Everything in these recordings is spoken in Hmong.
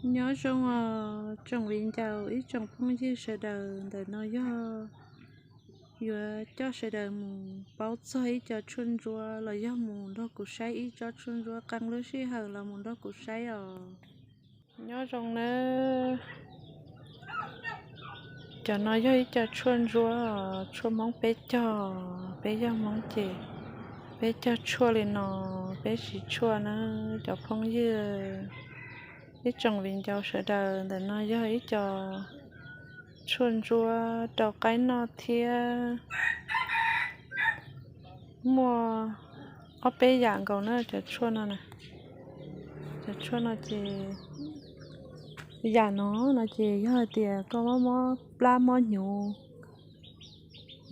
Nyob zoo os tsoom viv ncaus ib tsoom phooj ywg sawv daws, ntawm no yog yuav coj sawv daws mus paub txog ib co tshuaj ntsuab los yog mus nrog kuv saib ib tsob tshuaj ntsuab, qee lub sij hawm los mus nrog kuv saib os. Nyob zoo nawb. Cov no yog ib co tshuaj ntsuab, tshuaj Hmoob peb cog, peb yog Hmoob ces peb cog tshuaj li no, peb siv tshuaj na cov phooj ywg. Ib tsoom viv ncaus sawv daws, ntawm no yog ib co tshuaj ntsuab rau qaib noj thiab. Muaj ob peb yam nkaus na cov tshuaj no na. Cov tshuaj no ces yam no no ces yog hais tias koj mob mob plab mob hnyuv,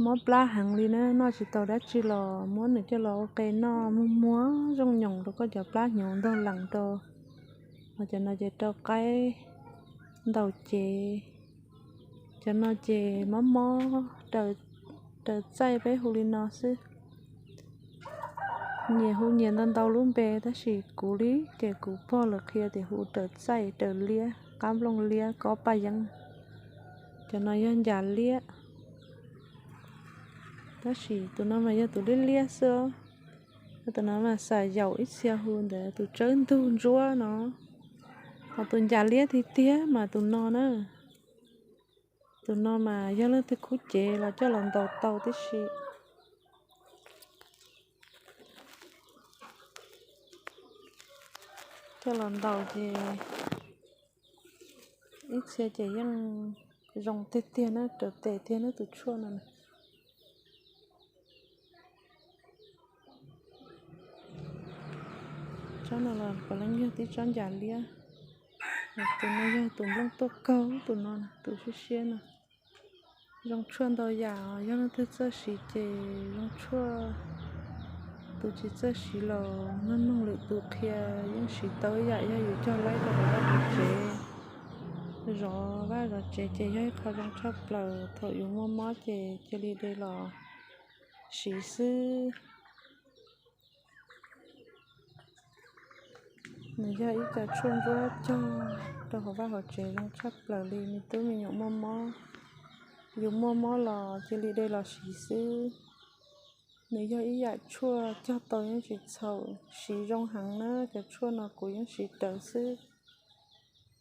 mob plab heev li na, noj tsis tau dab tsi los muab nws coj los ua qe noj, muag muag zoo nyoos rau koj cov plab hnyuv ntog lees rau. Ho cov no ces rau qaib ntaus cev. Cov no ces mob mob raws txaij, peb hu li no xwb. Nyias hu nyias ntau ntau lub npe, tab sis kuv li ces kuv pog lawv qhia tias hu raws txaij, raws liab, qab nplooj liab, kob paj yeeb. Cov no yog ncas liab, tab sis tus no mas yog tus liab liab xwb. Tus no mas xam yaum ib txhia hu ntawd tus tsawb ntug ntsuab no, ho tus ncas liab tiag tiag mas tus no na. Tus no mas yog leej twg khub cev los coj los ntaus tau tib si. Coj los ntaus ces ib txhia ces yeej zoo tiag tiag na, raws tes tiag na tus tshuaj no. Tsob no los puav leej yog tib tsob ncas liab. Tus no yog tus nplooj tuaj kaug, tus no tus siab siab no. Zoo tshuaj ntau yam, yog leej twg txawj siv ces zoo tshuaj. Tus tsis txawj siv los mloog mloog lwm tus qhia, yeej siv tau ib yam. Yog yus cog laib rau hauv vaj hauv tsev, zov vaj zov tsev ces yog ib qho zoo tshaj plaws. Thaum yus muaj mob ces cia li de los siv xwb. Nws yog ib co tshuaj ntsuab cog rau hauv vaj hauv tsev zoo tshaj plaws li. Me tub me nyuam muaj mob, yus muaj mob los cia li de los siv xwb. Nws yog ib yam tshuaj cog tau yeej tsis txhaum, siv zoo heev na. Cov tshuaj no kuv yeej siv rawv xwb.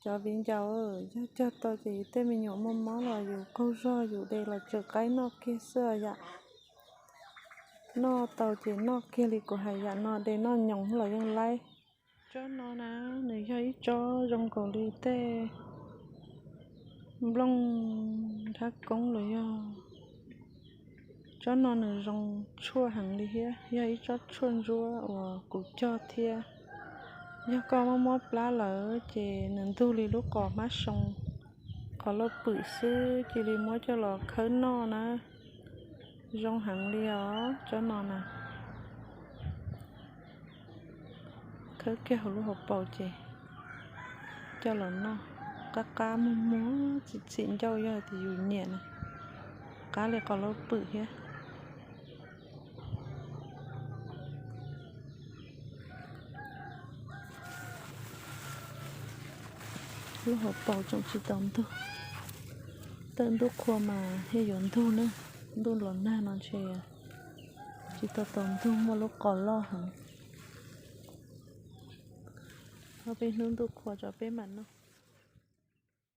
Cov viv ncaus, yog cog tau ces yus tej me nyuam muaj mob los yus qaug zog yus de los tsaws qaib noj kiag xwb yam. Noj tau ces noj kiag li kuv hais, yam no de noj nyoos los yeej laib. Tsob no na, nws yog ib tsob zoo nkaus li tej nplooj nrhab koob los yog. Tsob no nws zoo tshuaj heev li thiab, yog ib tsob tshuaj ntsuab uas kuv cog thiab. Yog koj mob mob plab lawm ces nws ntug li lub qos hmab soo, qhov lauj pwm xwb, cia li muab coj los khawb noj na. Zoo heev li os tsob no na. Khawb kiag hauv lub hauv paus ces coj los noj, qab qab muag muag txim txim ncauj yog tias yus nyiam na, qab li qos lauj pwm thiab. Lub hauv paus tseem tsis tau ntug. Tawm ntuj qhua mas thiaj yuav ntug na. Ntuj los nag no ntshe tsis tau tau ntug, muaj lub qos loj heev. Ob peb hnub ntuj qhua tso peb mam noj.